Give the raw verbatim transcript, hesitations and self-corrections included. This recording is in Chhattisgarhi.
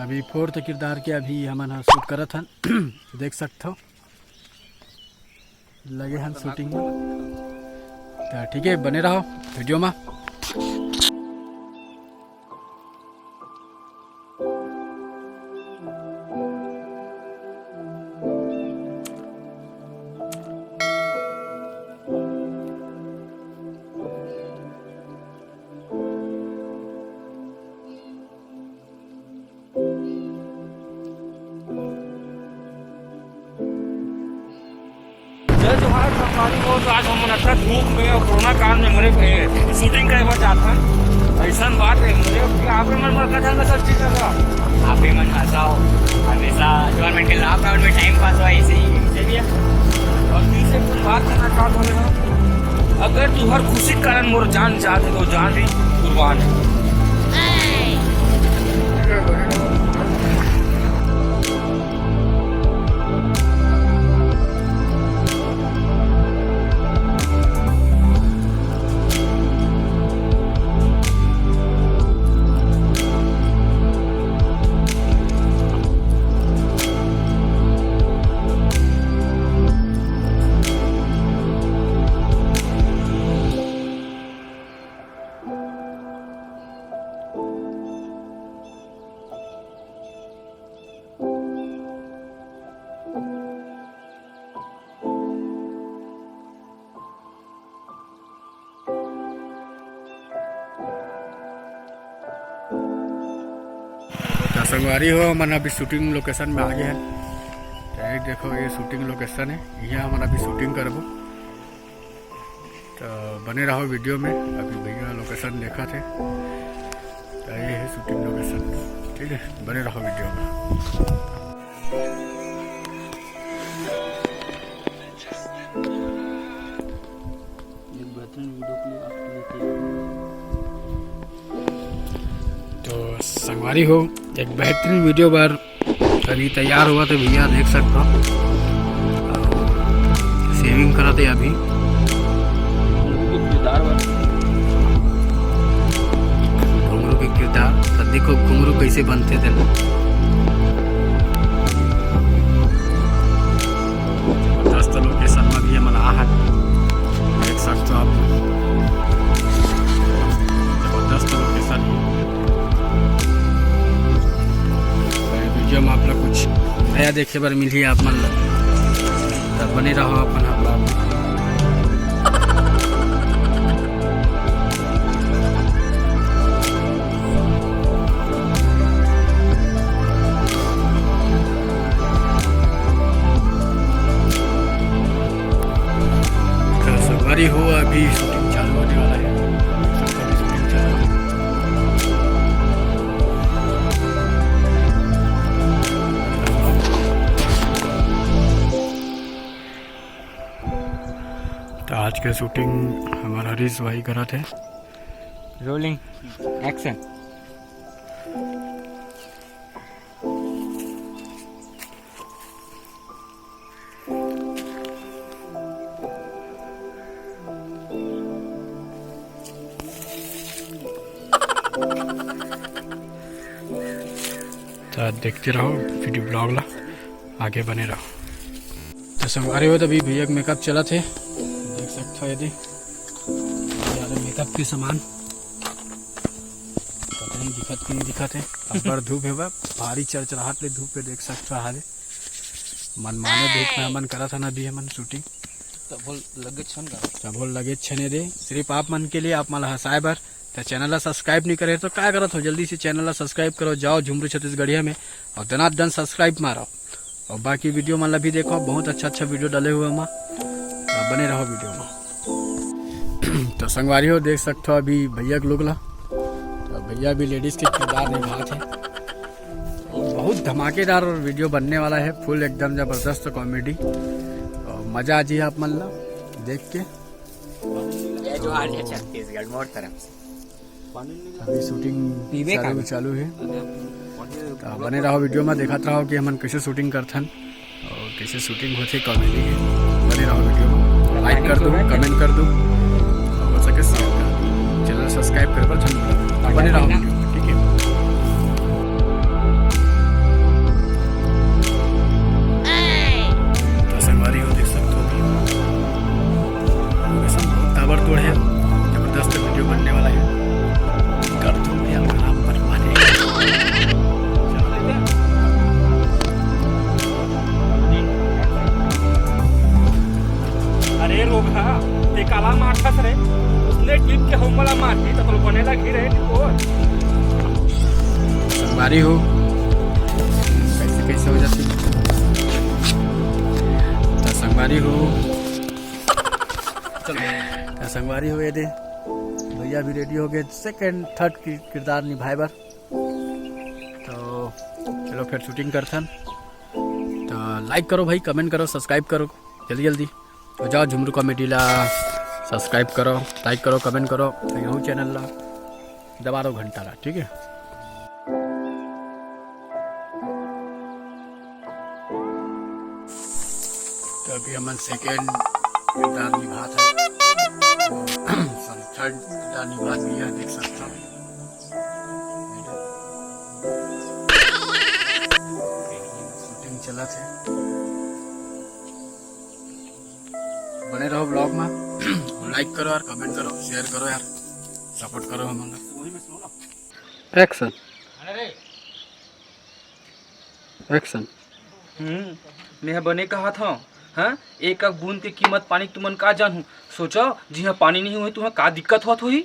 अभी फोर्थ किरदार के अभी हमन ह शूट करत हन। देख सकथव, लगे हन शूटिंग में। त ठीक है, बने रहो वीडियो में। जय जोहार, संगवारी हो। तो आज हम अतना धूप में और कोरोना काल में हमरे, ए, शूटिंग करे बर जात हन। अइसन बात है, हमरे आप मन बर कथन का सब चीज का। आप ही मन हंसाओ, हमेशा गवर्नमेंट के लॉकडाउन में टाइम पास हो, ऐसे ही। चलिए, और फिर से कुछ बात करना चाहता हूँ। अगर तुहर खुशी के कारण मोर जान जात है, तो जान भी कुर्बान है। त संगवारी हो, हमन अभी शूटिंग लोकेशन में आ गे हन। त ये देखो, ये शूटिंग लोकेशन है, इहाँ हमन अभी शूटिंग करबो। त बने रहो वीडियो में। अभी भैया लोकेशन देखत हे, त ये है शूटिंग लोकेशन। ठीक है, बने रहो वीडियो में। एक बेहतरीन वीडियो के लिए आपके लिए तैयार हूँ। तो संगवारी हो, एक बेहतरीन वीडियो बर अभी तैयार होवत हे भैया, देख सकथव। शेविंग करत हे अभी। घुंगरू के किरदार, त देखो घुंगरू कैसे बनथे तेला। जबरदस्त लोकेशन में भी हमन आ हन, देख सकथव आप। जबरदस्त लोकेशन हे। वीडियो में आप ला कुछ नया देखे बर मिलही आप मन ला, त बने रहो अपन ह vlog। तो संगवारी हो, अभी शूटिंग चालू होने वाला है। शूटिंग चालू है। तो आज के शूटिंग हमार हरीश भाई करत हे। Rolling, action. तो देखते रहो वीडियो vlog ला, आगे बने रहो। तो संगवारी हो, तो अभी भैया के मेकअप चलत हे, देख सकथव ये दे, ये आ रहे मेकअप के सामान। पता नहीं दिखत कि नहीं दिखत हे। अब्बड़ धूप हे बा, भारी चरचराहट ले धूप हे, देख सकथव हाले। मनमाने धूप में हमन करत हन अभी हमन शूटिंग। तभो लगे छन गा। तभो लगे छने रे, सिर्फ आप मन के लिए, आप मन ला हंसाए बर। त चैनल ला सब्सक्राइब नहीं करे तो का करत हो, जल्दी से चैनल ला सब्सक्राइब करो, जाओ झुमरू छत्तीसगढ़िया में और दनादन सब्सक्राइब मारो। और बाकी वीडियो मन ला भी देखो, बहुत अच्छा अच्छा वीडियो डाले हुए हम, त बने रहो वीडियो में। तो संगवारी हो, देख सकथव अभी भैया के लुक ला। तो भैया भी लेडीज के किरदार निभात हे। बहुत धमाकेदार वीडियो बनने वाला है, फुल एकदम जबरदस्त कॉमेडी। और मजा आ जी आप मन ला देख के। जय जोहार, जय छत्तीसगढ़ मोर तरफ से। अभी शूटिंग पीबे चालू, का? चालू है। तो बने रहो वीडियो में, देखत रहो कि हमन कैसे शूटिंग करथन और कैसे शूटिंग होथे कॉमेडी के। बने रहो वीडियो में, लाइक कर दो, कमेंट कर दो और हो सके शेयर कर दो। चैनल सब्सक्राइब करे बर झन भूलो। बने रहो वीडियो में, ठीक है। आज तो वीडियो बनने वाला है। कर दो भैया, बराबर बने। अरे रोगहा, ते काला मारथस रे? उसने टीम के हम वाला मारती तो तोला बने लगी रे, निकोर। संगवारी हो, कैसे कैसे हो जाती? तो संगवारी हो, चलो, तो संगवारी हो, ये दे भैया भी रेडी हो गए सेकंड थर्ड की किरदार निभाए बर। तो चलो फिर शूटिंग करथन। तो लाइक करो भाई, कमेंट करो, सब्सक्राइब करो जल्दी जल्दी। तो जाओ झुमरू कॉमेडी ला सब्सक्राइब करो, लाइक करो, कमेंट करो, तो यहू चैनल ला दबा दो घंटा ला, ठीक है। तो अभी हमन सेकेंड किरदार निभात है, सॉरी, थर्ड किरदार निभात भी है, देख सकता हूँ। शूटिंग चलत है। बने रहो ब्लॉग में। लाइक करो यार, कमेंट करो, शेयर करो यार, सपोर्ट करो हमन ला। एक्शन। एक्शन। हम्म, मैं बने कहा था, हाँ, एक एक बूंद के कीमत पानी तुमन का जानहू। सोचो, जिहाँ पानी नहीं हुए, तुहाँ का दिक्कत होत होही?